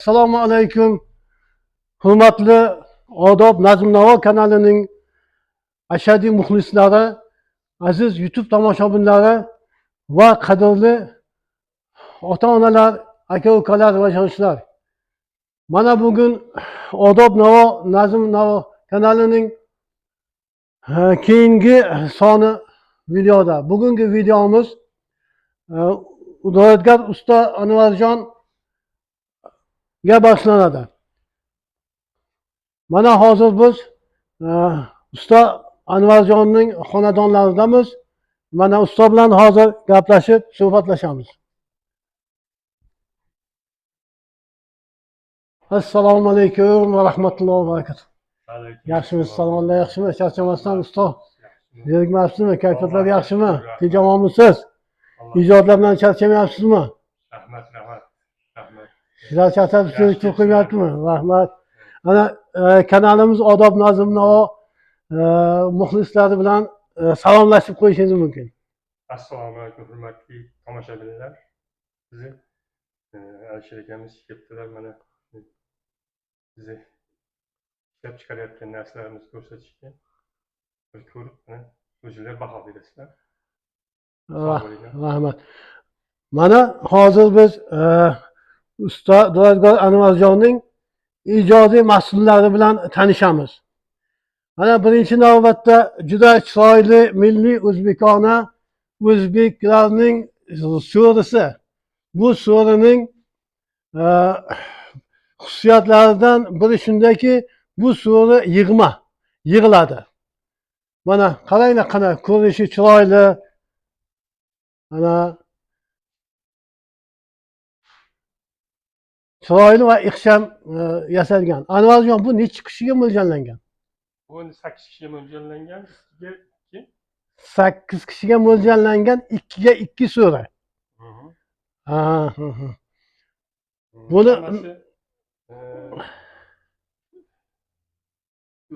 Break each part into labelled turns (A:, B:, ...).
A: Assalomu alaykum, hurmatli Odob Nazm Navo kanalining ashaddiy muxlislari, aziz YouTube tomoshabinlari va qadrli ota-onalar, aka-ukalar va yoshlar. Mana bugun Odob Navo Nazm Navo kanalining keyingi soni videoda. Bugungi videomiz duradgor usta Anvarjon ga bag'ishlanadi. Mana hozir biz usta Anvarjonning xonadonlaridamiz. Mana usta bilan hozir gaplashib, suhbatlashamiz. Assalomu alaykum va rahmatullohi va barakatuh. Yaxshimisiz, salomatlar yaxshimi? Charchamasdan usta. Zerikmayapsizmi? Kayfiyatlar yaxshimi? Tinch-omonmisiz? Ijodlar bilan charchamayapsizmi?
B: Rahmat, rahmat, rahmat.
A: Sizlar charchab zerikib qo'ymayaptimi? Rahmat. Mana kanalimiz Odob Nazm Navo muxlislari bilan salomlashib qo'yishingiz mumkin.
B: Assalomu alaykum, hurmatli tomoshabinlar. Bizni Alisher akamiz kelibdilar, mana bizni ishlab chiqarayotgan narsalarimizni ko'rsatishga. Bir ko'rib, mana o'zinglar baho berasizlar.
A: Rahmat. Mana hozir biz usta duradgor Anvarjonning ijodiy mahsullari bilan tanishamiz. Mana birinchi navbatda juda chiroyli milliy o'zbekona o'zbeklarning so'risi. Bu so'rining xususiyatlaridan biri shundaki, bu so'ri yig'ma, yig'iladi. Mana qaranglar, qana ko'rinishi chiroyli. Mana chiroyli va ixcham yasalgan. Anvarjon, bu necha kishiga mo'ljallangan?
B: Bu endi 8 kishiga mo'ljallangan, 2ga 2.
A: 8 kishiga mo'ljallangan 2ga 2 so'ri. Ha, hı, hı.
B: Hammasi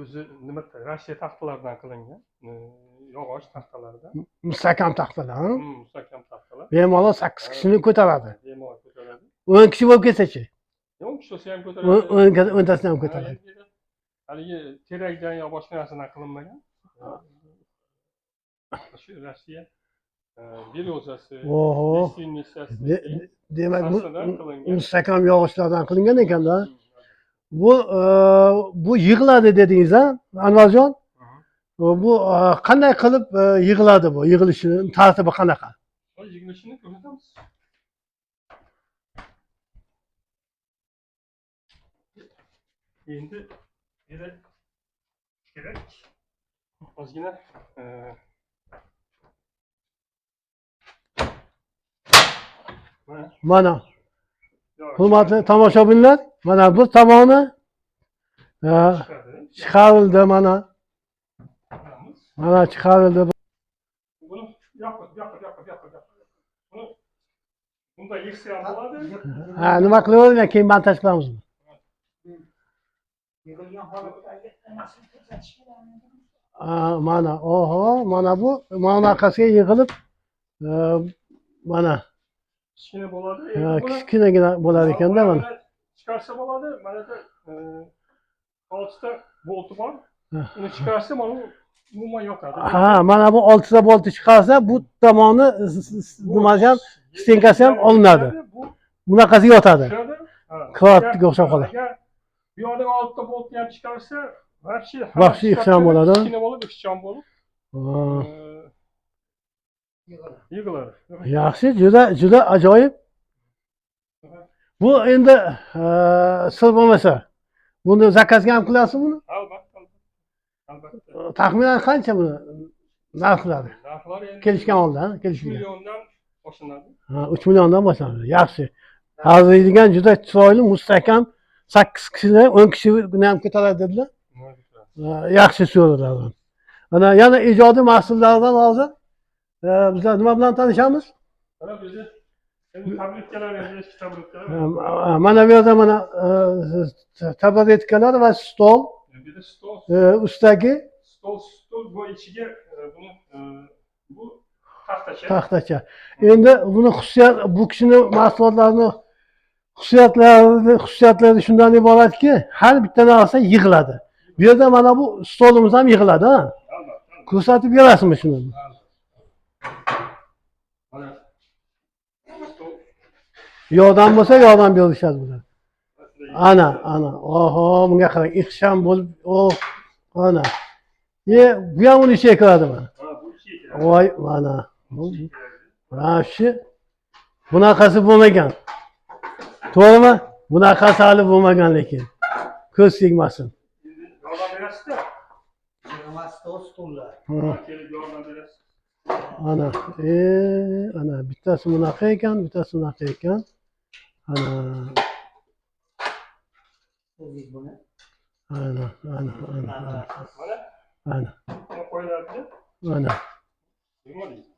B: o'zi nima Rossiya taxtalaridan qilingan, yog'och taxtalaridan.
A: Mustahkam taxtalar, ha?
B: Mustahkam taxtalar.
A: Bemalol 8 kishini ko'taradi.
B: Bemalol ko'taradi.
A: 10 kishi bo'lib ketsa-chi?
B: 10 kishi bo'lsa ham ko'taradi.
A: 10tasini ham ko'taradi.
B: Haligi terakdan yo boshqa narsadan qilinmagan. Shu Rossiya beryozasi,
A: Oho.
B: lestvinisasi
A: Demak, bu
B: taxtadan qilingan.
A: mustahkam yog'ochlardan qilingan ekanda. Bu bu yig'iladi dedingiz, ha, Anvarjon? Bu qanday qilib yig'iladi bu? Yig'ilishini tartibi qanaqa?
B: Yig'ilishini ko'rsatamiz. Endi yana kerak ozgina mana
A: Mana
B: yog'och
A: hurmatli tomoshabinlar, mana bu tomoni
B: chiqadi.
A: Chiqarildi mana.
B: Ko'ramiz.
A: Mana chiqarildi.
B: Buni yoqib, yoqib, yoqib, yoqib, yoqib. Buni bunday yig'sa ham bo'ladi.
A: Ha, nima qilaveringlar, keyin montaj qilamiz.
C: Yig'ilgan holatdagi nimasini ko'rsatish kerak.
A: Ha, mana, oho, mana bu mana bunaqasiga yig'ilib, mana
B: Kichkina bo'ladi.
A: ha,
B: Endi buni
A: kichkinagina bo'lar ekanda mana.
B: Chiqarsa bo'ladi. Mana bu oltita bolti bor.
A: Ha.
B: Uni chiqarsa mana bu umuman yotadi.
A: Ha, mana bu oltita bolti chiqarsa, bu tomoni nimasi ham, stenkasi ham olinadi.
B: Bu
A: Bunaqasi yotadi.
B: tushadi. Ha.
A: Kroatga o'xshab qoladi.
B: Agar bu yoqdan oltita boltni ham chiqarsa, вообще
A: Вообще ixcham bo'ladi.
B: Kichkina bo'lib, ixcham bo'lib,
A: Ha.
B: yig'iladi.
A: Yaxshi, juda juda ajoyib. Bu endi sir bo'lmasa, buni zakazga ham qilasizmi buni?
B: Albatta, albatta. Albatta.
A: Taxminan qancha buni narxlari?
B: Narxlari endi
A: Kelishgan holda, ha,
B: 3
A: kelishgan.
B: milliondan boshlanadi.
A: Ha, 3 milliondan boshlanadi. Yaxshi. Arziydigan juda chiroyli, mustahkam 8 kishini, 10 kishini ham ko'taradi dedilar. Ha, yaxshi so'rilardan. Ana yana ijodiy mahsullardan hozir bizlar nima bilan tanishamiz?
B: Mana bu yerda endi tabletkalar, endi eski tabletkalar.
A: Ha, mana bu yerda mana tabletkalar va stol,
B: Bu yerda stol,
A: ustidagi
B: stol, stol bu ichiga buni bu taxtacha.
A: Taxtacha. Endi buni xususiyat, bu kishini mahsulotlarini Xususiyatlari shundan iboratki, har bitta narsa yig'iladi. Bu yerda mana bu stolimiz ham yig'iladi, ha?
B: Albatta.
A: Ko'rsatib berasizmi shuni?
B: Mana stol.
A: Yordam bo'lsa yordam berishadi bular. Ana, ana. Oho, bunga qarang, ixcham bo'lib, oh, ana. E, bu ham uni ichiga kiradimi?
B: Ha, bu ichiga kiradi.
A: Voy, mana. Mana shu bunaqasi bo'lmagan. To'g'rimi? Bunaqasi hali bo'lmagan lekin. Ko'z tegmasin.
B: Endi yordam berasizda.
C: Yig'ma stol, stullar.
B: Kelib yordam berasiz.
A: Ana, ana bittasi bunaqa ekan, bittasi bunaqa ekan. Ana,
C: O'zingiz buni.
A: ana, ana, ana, ana,
B: Mana
A: ana,
B: buni qo'yiladi.
A: ana,
B: Nima deysiz?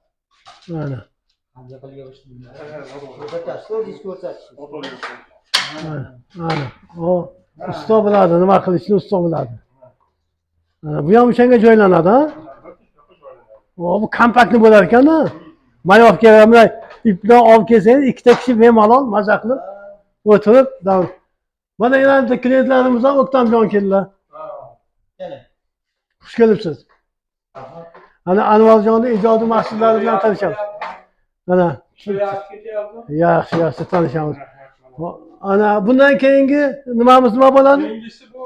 A: ana,
C: Qanday qilib yig'ishtirdilar?
B: Ha, ha,
C: Ko'rsatasiz, o'zingiz ko'rsatasiz.
B: noto'g'ri.
A: ana, ana. O, usto biladi, nima qilishni usto biladi. Ana, bu ham o'shanga joylanadi, ha? O, bu kompaktni bo'lar ekan-da. Mayorkaga bunday ipdan olib kelsangiz, ikkita kishi bemalol maza qilib o'tirib, mana yana bitta klientlarimiz ham O'ktamjon keldilar.
C: Keling.
A: Xush kelibsiz. Ana Anvarjonni ijodiy mahsullari bilan tanishamiz. Ana yaxshi, yaxshi tanishamiz. Ana bundan keyingi nimamiz nima bo'ladi?
B: Keyingisi bu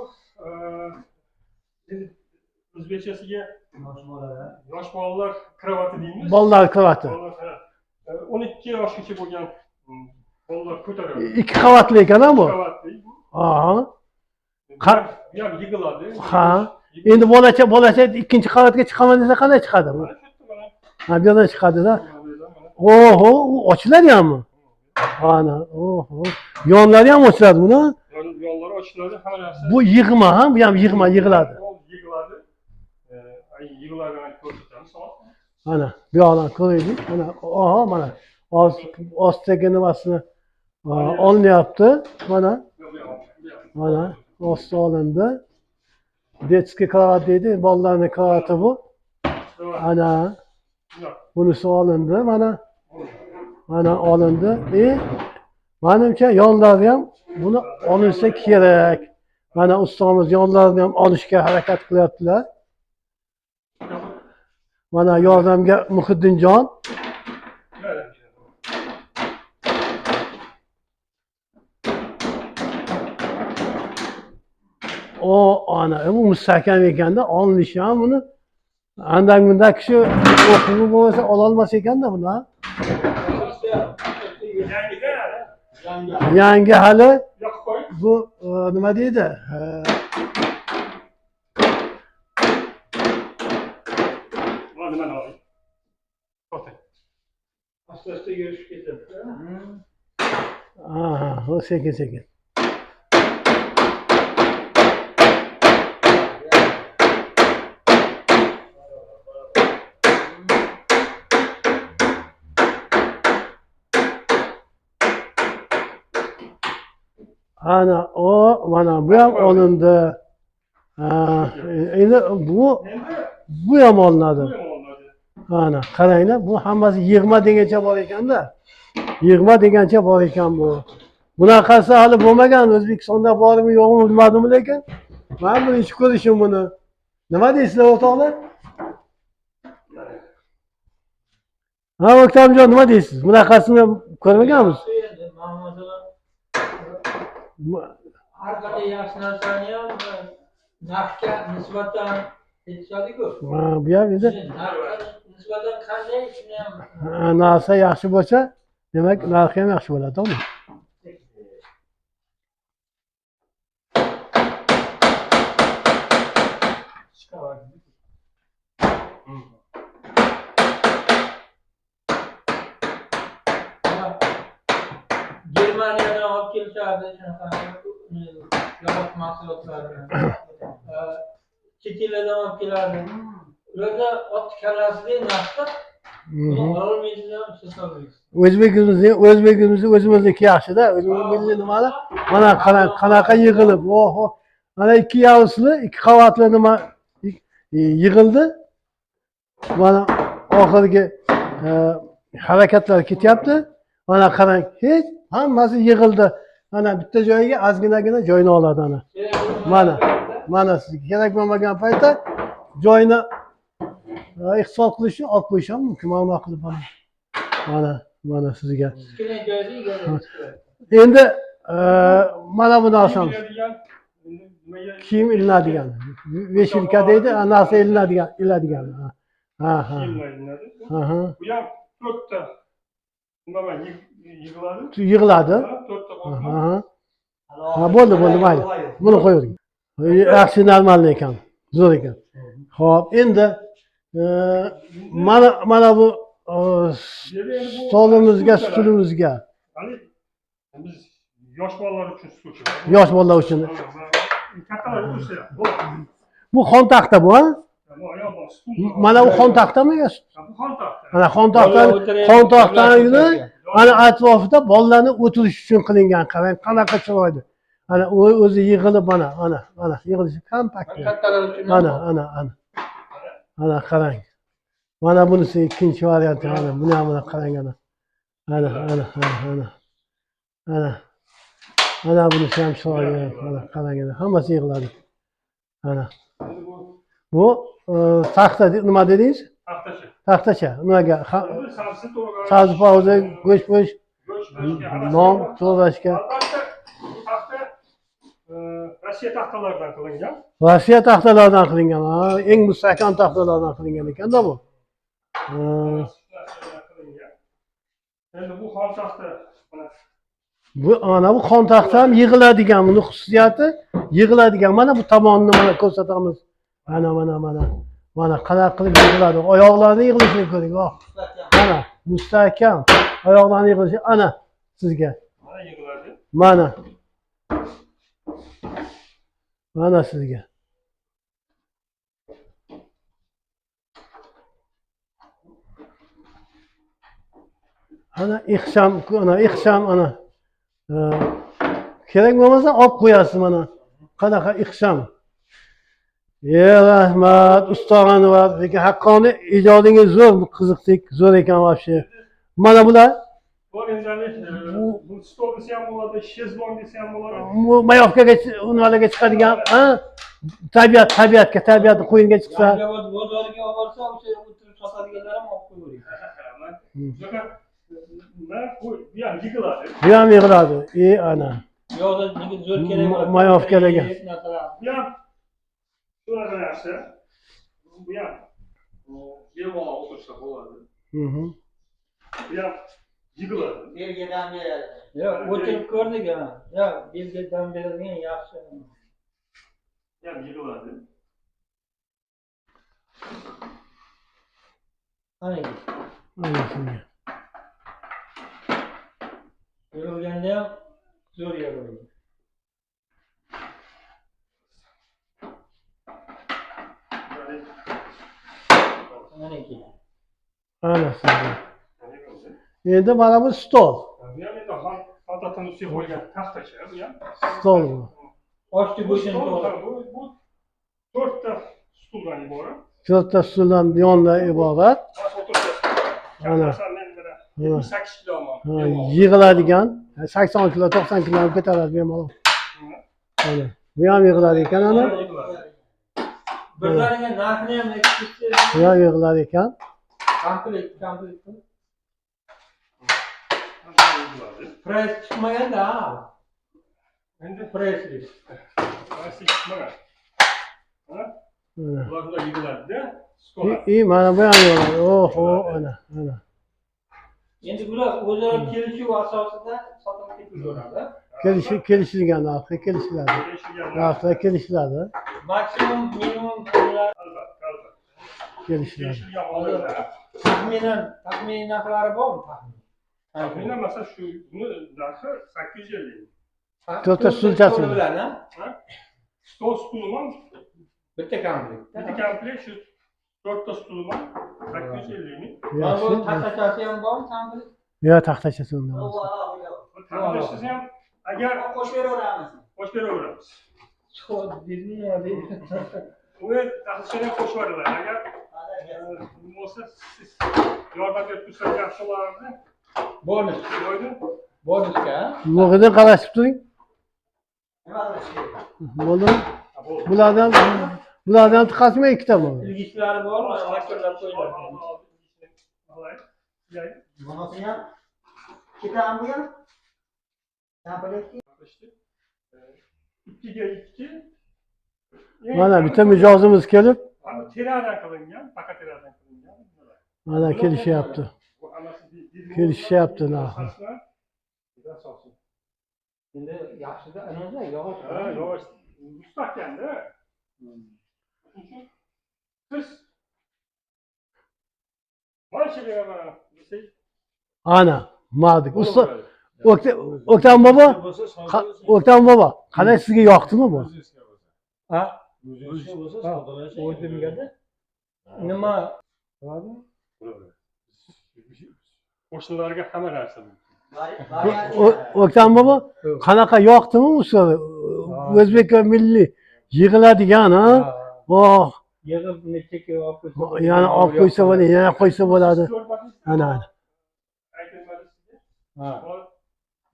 B: endi o'zbekchasiga
C: Yosh bolalar.
B: yosh bolalar kravati deymiz.
A: Bolalar kravati.
B: Bolalar, ha. 12 yoshgacha bo'lgan bolalar ko'taradi.
A: Ikki qavatli ekan bu.
B: Kravatli bu.
A: Aha.
B: Bu ham yig'iladi.
A: Ha. Endi bolacha ikkinchi qavatga chiqaman desa qanday chiqadi bu?
B: Mana shu yerda mana.
A: Ha, bu yerdan chiqadi-da.
B: Mana bu yerdan mana.
A: Oho, u ochiladi hammi? Ana, oho. Yonlari ham ochiladi buni.
B: Yonlari ochiladi, hamma narsa.
A: Bu yig'ma ha, bu ham yig'ma, yig'iladi.
B: Yig'iladi. Yig'ilganini ko'rsatamiz hozir.
A: Mana bu yoqdan ko'raylik. Mana oho, mana ostidagi nimasini olinyapti. Mana
B: Yo'q, bu yoq, bu yoq.
A: mana osti olindi. Детский кровать deydi, bolalarning kravati bu.
B: Kravat,
A: Ana
B: bu yoq.
A: bunisi olindi. Mana mana olindi. Manimcha yonlari ham buni olinsa kerak. Mana ustomiz yonlarini ham olishga harakat qilyaptilar. Mana yordamga Muhiddinjon.
B: Mana.
A: O ana bu mustahkam ekanda olinishi ham buni andan bundan kishi o'quvi bo'lmasa ololmas ekanda buni. Ha?
B: Yangi-da.
A: Yangi hali
B: Yoqib qo'y.
A: bu nima deydi?
B: Mana nimani oling. To'xtang.
C: Asta-asta yurishib ketadi.
A: Aha, o sekin sekin. Ana o mana bu ham olindi. Ha, endi bu
B: Endi
A: bu ham olinadi.
B: bu ham olinadi.
A: Ana qaranglar, bu hammasi yig'ma degancha bor ekanda. Yig'ma degancha bor ekan bu. Bunaqasi hali bo'lmagan O'zbekistonda bormi yo'qmi bilmadim lekin men birinchi ko'rishim buni. Nima deysizlar o'rtoqlar? Ha, O'ktamjon nima deysiz? Bunaqasini ko'rmaganmiz.
D: Endi man masalan har qanday yaxshi narsani ham narxga nisbatan aytishadi-ku.
A: Ha, bu ham endi
D: Narxga nisbatan qanday shuni ham
A: ha, narsa yaxshi bo'lsa, demak narxi ham yaxshi bo'ladi, to'g'rimi?
B: Chiqaradi.
D: Germaniyadan olib kelishadi shunaqa yog'och mahsulotlarini. Chet ellardan olib keladi. Ularda ot kallasidek narxda buni ololmaysiz ham, ishlata olmaysiz.
A: O'zbekimizni o'zimizniki yaxshida, o'zimizni milliy nimani mana qarang, qanaqa yig'ilib, oho. Mana ikki yarusli, ikki qavatli nima yig'ildi. Mana oxirgi harakatlar ketyapti. Mana qarang, hech hammasi yig'ildi. Ana bitta joyiga ozginagina joyini oladi ana. Mana. Mana sizga kerak bo'lmagan paytda joyini ixtisor qilish uchun olib qo'yish ham mumkin. Mana bunaqa qilib mana. Mana, mana sizga.
D: Kichkina joyda egallaydi.
A: Endi mana bu narsamiz.
B: Kiyim ilinadigan, nimaga
A: Kiyim ilinadigan. Veshilka deydi, narsa ilinadigan, iladigan. Ha, ha.
B: kiyimlar ilinadi.
A: Ha, ha.
B: Bu ham to'rtta nima bilan yig'iladi.
A: Yig'iladi.
B: Ha, to'rtta
A: Ha,
B: bo'lma.
A: ha. Ha, bo'ldi, bo'ldi, mayli. Buni qo'yavering. Yaxshi, normal ekan. Zo'r ekan. Xo'p, endi mana bu stolimizga, stulimizga,
B: Ya'ni biz yosh bolalar uchun stulcha.
A: Yosh bolalar uchun.
B: Kattalar o'tirsa ham bo'ladi.
A: Bu xon taxta bu, ha?
B: Bu oyoq bor, stul.
A: Mana bu xon taxtami yo?
B: Ha, bu xon taxta.
A: Mana xon taxta,
D: Bolalar o'tirayotgan,
A: xon taxtani
D: bolalar
A: ana atrofida bolalarni o'tirish uchun qilingan. Qarang, qanaqa chiroyli. Ana o'zi yig'ilib mana, ana, ana yig'ilishi kompakt.
D: Kattalar uchun ham
A: Ana, ana, ana. Ana qarang. Mana bunisi ikkinchi varianti, mana buni ham mana qarang ana. Ana, ana, ana, ana. Ana. Mana bunisi ham chiroyli. Mana qarang ana, hammasi yig'iladi. Ana.
B: Endi bu
A: Bu taxta nima dedingiz?
B: taxtacha.
A: Taxtacha. Nimaga?
B: Endi sabzi to'g'rash,
A: Sabzi pauza, go'sht po'sht,
B: go'sht po'shtga hammasi
A: non
B: bor.
A: to'g'rashga.
B: Albatta bu taxta Rossiya taxtalaridan qilingan.
A: Rossiya taxtalaridan qilingan. Ha, eng mustahkam taxtalardan qilingan ekanda bu. Ha,
B: Rossiyadan qilingan. Endi bu xom taxta mana
A: bu ana bu xon taxta ham yig'iladigan, buni xususiyati yig'iladigan. Mana bu tomonni mana ko'rsatamiz. Mana mana mana. Mana qanaqa qilib yig'iladi. Oyoqlarini yig'ilishini ko'ring. Oh. Mana mustahkam oyoqlarini yig'ilishi ana sizga.
B: Mana yig'iladi.
A: Mana. Mana sizga. Ana ixcham, ana ixcham, ana. Kerak bo'lmasa olib qo'yasiz mana. Qanaqa ixcham. Ye rahmat, usta Anvar, lekin haqqoniy ijodingiz zo'r, bu qiziqdik, zo'r ekan вообще. Mana bular
B: Bu endi bu stol desa ham bo'ladi, shezlong desa ham bo'ladi.
A: Bu mayovkaga nimalarga chiqadigan, ha? Tabiat, tabiatga, tabiatni qo'yinga chiqsa.
D: Yangiobod bozoriga olib borsa, o'sha yerda o'tirib sotadiganlar ham olib qo'yavering.
B: Bunaqa nima bu ham yig'iladi.
A: Bu ham yig'iladi. E ana.
D: Bu yoqda nega zo'r kerak bo'ladi.
A: Mayovkalarga.
D: Narsalar.
B: Bu ham shunaqa narsa. Bu ham bemalol o'tirsa bo'ladi. Bu ham yig'iladi.
C: Belgidan beradi.
D: Yo'q, o'tirib ko'rdik ha. Yo'q, belgidan beradigan yaxshi.
B: Bu ham yig'iladi.
D: Ana
A: Ana shunga.
D: yig'ilganda ham zo'r yig'iladi.
B: Ya'ni
D: Manaki.
A: Ana shunga. Endi mana bu stol.
B: Bu ham endi xon taxtani ustiga qo'yilgan taxtacha bu ham.
A: Stol bu.
D: Oshni
B: Bu
D: go'shtini
B: stol,
D: to'g'ri.
B: ha, bu to'rtta stuldan iborat.
A: To'rtta stuldan yondan iborat.
B: Mana o'tirsa.
A: Ana.
B: Masalan, men mana
A: Ha.
B: 78 kiloman.
A: Ha, yig'iladigan 80 kilo, 90 kilo ham ko'taradi bemalol. Mana. Bu ham yig'iladi ekan ana.
D: Birdaniga narxini ham aytib ketsangiz.
A: Bu ham yig'iladi ekan.
D: Komplekt, komplekt. Price chiqmaganda ha.
B: Endi
D: Price list.
B: Price chiqmagan. Ha?
A: Mana.
B: Bular bunday yig'iladi-da.
A: I mana bu ham yig'iladi. Oho, ana, ana.
D: Endi bular o'zaro kelishuv asosida sotilib ketilaveradi.
A: Kelishilgan narxga kelishiladi.
B: Kelishilgan
A: Narxlar kelishiladi.
D: Maksimum, minimum pullar
B: Albatta, albatta.
A: Kelishiladi.
B: Kelishilgan holda.
D: taxminan, taxminiy narxlari bormi taxmin?
B: Taxminan masalan shu buni narxi 850.
A: To'rtta stulchasi
D: Stoli bilan, ha?
B: Ha? Stol stulman,
D: Bitta komplekt.
B: bitta komplekt shu to'rtta stulman 850 ming.
D: Mana bu
A: Yaxshi.
D: taxtachasi ham bormi komplekt?
A: Yo, taxtachasi undan.
C: Bu alohida.
B: Taxtachasi ham agar
C: Qo'shib beraveramiz.
B: qo'shib beraveramiz.
D: Chiqib dedimi nima deydi?
B: Uni taxtachani ham qo'shib yuboriladi. Agar bo'lsa siz yordam berib tursangiz yaxshi bo'lardi.
D: Bonus.
B: Joyni
D: Borishga.
A: Yo'g'idan qarashib turing.
C: Nima qilish kerak?
A: Bo'ldimi? Bulardan tiqasizmi ikkita bu?
D: Ilgichlari bormi? Motorlar qo'yiladi.
C: Bunisini ham ketami bu ham? Komplekt.
B: 2ga 2.
A: Mana bitta mijozimiz kelib,
B: Teridan qilingan, paqa teridan qilingan.
A: mana kelishyapti.
B: Bu hammasi
A: Kelishyapti narxi.
B: Asosiy.
D: Endi yaxshida anada yog'och.
B: Ha, yog'och mustahkamda. Siz mana shu beraman desak,
A: Ana, madik. Usta O'ktam bobo, O'ktam bobo, qalay, sizga yoqdimi bu?
D: Ha? O'zimga-da. Nima?
B: Qo'shnilarga hamma narsa mumkin.
A: O'ktam bobo, qanaqa, yoqdimi usta? O'zbek milliy yig'iladigan, ha? Oh,
D: Yig'ib necha kilo olib qo'ysa.
A: Yana olib qo'ysa bo'ladi, yana qo'ysa bo'ladi.
B: Ko'rmadingizmi?
A: Ana, ana.
B: Aytilmadi sizga.
D: Ha.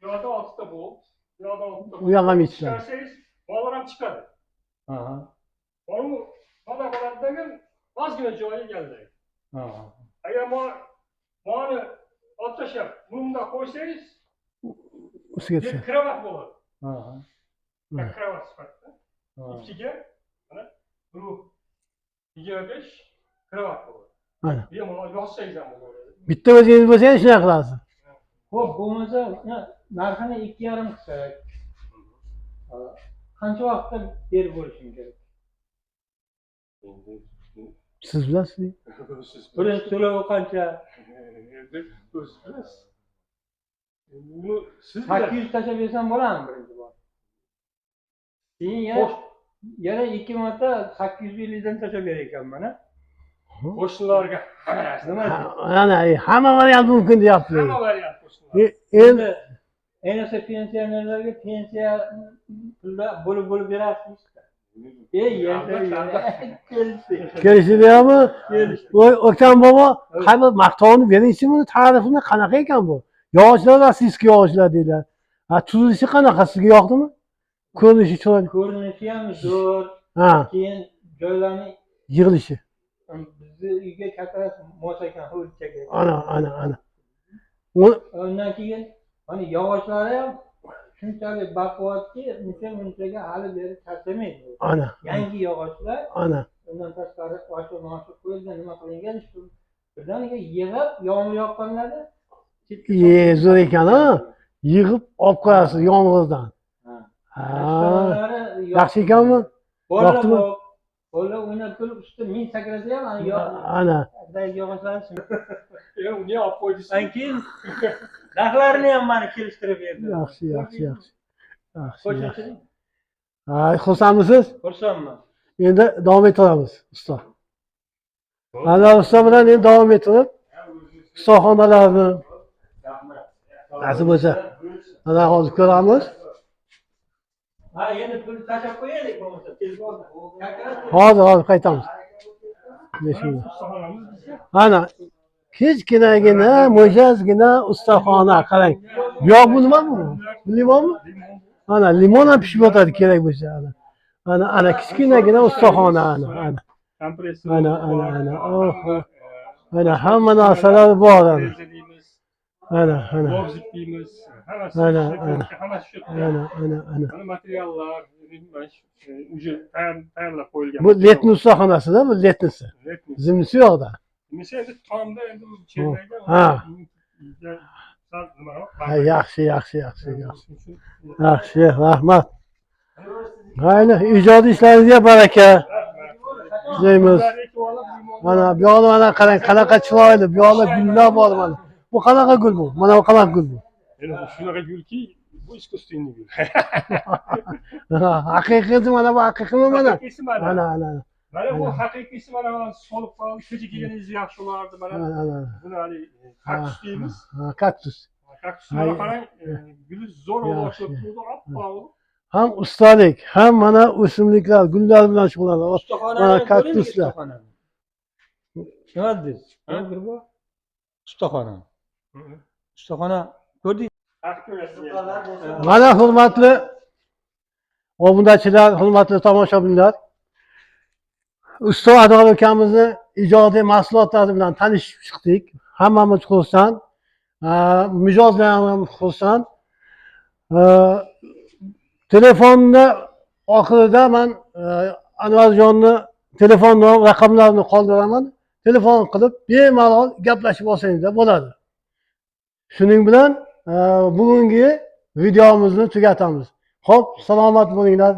B: Bu yoqda oltita bolt, bu yoqda oltita.
A: U yoq ham yetishadi.
B: Chiqarsangiz, bolalar ham chiqadi.
D: Aha.
B: Boru bola bo'ladidagi ozgina joyi egallaydi.
D: Aha.
B: Agar buni olib tashlab, buni bundoq qo'ysangiz,
A: Ustiga
B: bir
A: tushadi.
B: kravat bo'ladi.
D: Aha.
B: Bir kravat sifatida.
D: Ha.
B: Ikkiga mana bu 25 kravat bo'ladi.
A: Ana.
B: Bemalol yotsangiz ham bo'ladi.
A: Bitta o'zingiz bo'lsangiz shunaqa qilasiz.
D: Xo'p, bo'lmasa narxini 2,5 qilsak. Ha, qancha vaqtda berib bo'lishim kerak?
A: Siz bilasiz.
D: Birinchi to'lovi qancha?
B: Endi o'zingiz bilasiz. Buni siz
D: 800 tashlab bersam bo'ladimi birinchi bor? Keyin yana ikki marta 850 dan tashlab berar ekanman, a?
B: Qo'shnilarga hamma narsa.
D: Nima?
A: Ana, hamma variant mumkin deyaptilar.
B: Hamma variant qo'shnilar.
A: Endi
D: Endi ayniqsa pensionerlarga pensiya pullar bo'lib bo'lib berasiz. Ey, kelishdi.
A: Kelishdi. Voy, O'ktam bobo, qani maqtovini beringchi, buni ta'rifini, qanaqa ekan bu? Yog'ochlar rossiyskiy yog'ochlar deydilar. Ha, tuzilishi qanaqa, sizga yoqdimi? Ko'rinishi chiroyli.
D: Ko'rinishi ham zo'r.
A: Ha,
D: Keyin joylarni
A: yig'ilishi.
D: Bizni uyga katta mos ekan, ho'lchaga.
A: Ana, ana, ana.
D: Undan keyin mana yog'ochlari ham shunchalik baquvvatki, uncha munchaga hali beri charchamaydi.
A: Ana,
D: Yangi yog'ochlar,
A: ana.
D: Undan tashqari oshiq moshiq qo'yilgan, nima qilingan, shu birdaniga yig'ib, yomg'ir yoqqanlarda chetga
A: Ye, zo'r ekan, ha? Yig'ib olib qo'yasiz yomg'irdan.
D: Ha.
A: Ha.
D: Tomonlari
A: Yaxshi ekanmi?
D: Bolalar
A: Yoqdimi?
D: bor. Bolalar o'ynab kulib ustida min sakrasa ham ana
A: Ana.
D: yog'ochlar.
B: Uni olib qo'ydingiz.
D: Undan keyin narxlarini ham mana kelishtirib berdi.
A: Yaxshi, yaxshi, yaxshi. Yaxshi, yaxshi.
D: Qo'shimcha
A: Ha, xursandmisiz?
D: Xursandman.
A: Endi davom ettiramiz, usta. Ana, usta bilan endi davom ettirib, ustaxonalarni nasib bo'lsa, ana hozir ko'ramiz.
D: Ha, endi pul tashlab qo'yaylik bo'lmasa telefonda.
A: Hozir qaytamiz. 5 minut.
B: Ustaxonamiz bizga.
A: Ana, kichkinagina, mo'jazgina ustaxona, qarang. Yo'q, bu nima bu? Bu limonmi? Ana, limon ham pishib yotadi kerak bo'lsa, ana. Ana, ana, kichkinagina ustaxona, ana, ana.
B: Kompressor.
A: Ana, ana, ana. Oh, ana, hamma narsalar bor, ana.
B: Freza deymiz,
A: Ana, ana.
B: lobzik deymiz. Hammasi
A: Ana,
B: shu
A: ana.
B: Hammasi shu yerda.
A: Ana, ana, ana.
B: Mana materiallar, mana shu, уже tayyorlab qo'yilgan.
A: Bu летний ustaxonasida, bu летний si.
B: Летний.
A: Зимний si yo'qda.
B: Nima endi tomda endi u chetdagi
A: Ha.
B: Sal nimaroq.
A: Ha, yaxshi, yaxshi, yaxshi, yaxshi. Yaxshi, rahmat. Mayli, ijodiy ishlaringizga baraka. Tilaymiz. Mana bu yoqda, mana qarang, qanaqa chiroyli. Bu yoqda gullar bor mana. Bu qanaqa gul bu? Mana bu qanaqa gul bu?
B: Endi bu shunaqa gulki, bu искусственный gul.
A: Haqiqiysi mana bu, haqiqiymi mana?
B: Haqiqiysi mana.
A: Ana, ana,
B: Mana bu
A: Ana.
B: haqiqiysi mana, mana solib qoldi. Kecha kelganingiz yaxshi bo'lardi. Mana
A: ana, ana.
B: buni haligi kaktus deymiz.
A: Ha, kaktus.
B: Kaktus, mana
A: Hay.
B: qarang, guli zo'r bo'lib
A: Yaxshi.
B: ochilib turdi, oppoq bo'lib.
A: Ham ustalik, ham mana o'simliklar, gullar bilan shug'ullanadi.
D: Ustaxonani
A: Mana
D: ko'rdingmi,
A: kaktuslar.
D: ustaxonani? Nima dedingiz?
B: Ha?
D: Ustaxona. Ustaxona ko'rdingiz?
B: Har kim.
A: Mana hurmatli obunachilar, hurmatli tomoshabinlar. Usta Adol akamizni ijodiy mahsulotlari bilan tanishib chiqdik. Hammamiz xursand. Mijozlar ham xursand. Telefonni oxirida man Anvarjonni telefon raqamlarini qoldiraman. Telefon qilib bemalol gaplashib olsangizlar bo'ladi. Shuning bilan bugungi videomizni tugatamiz. Xo'p, salomat bo'linglar.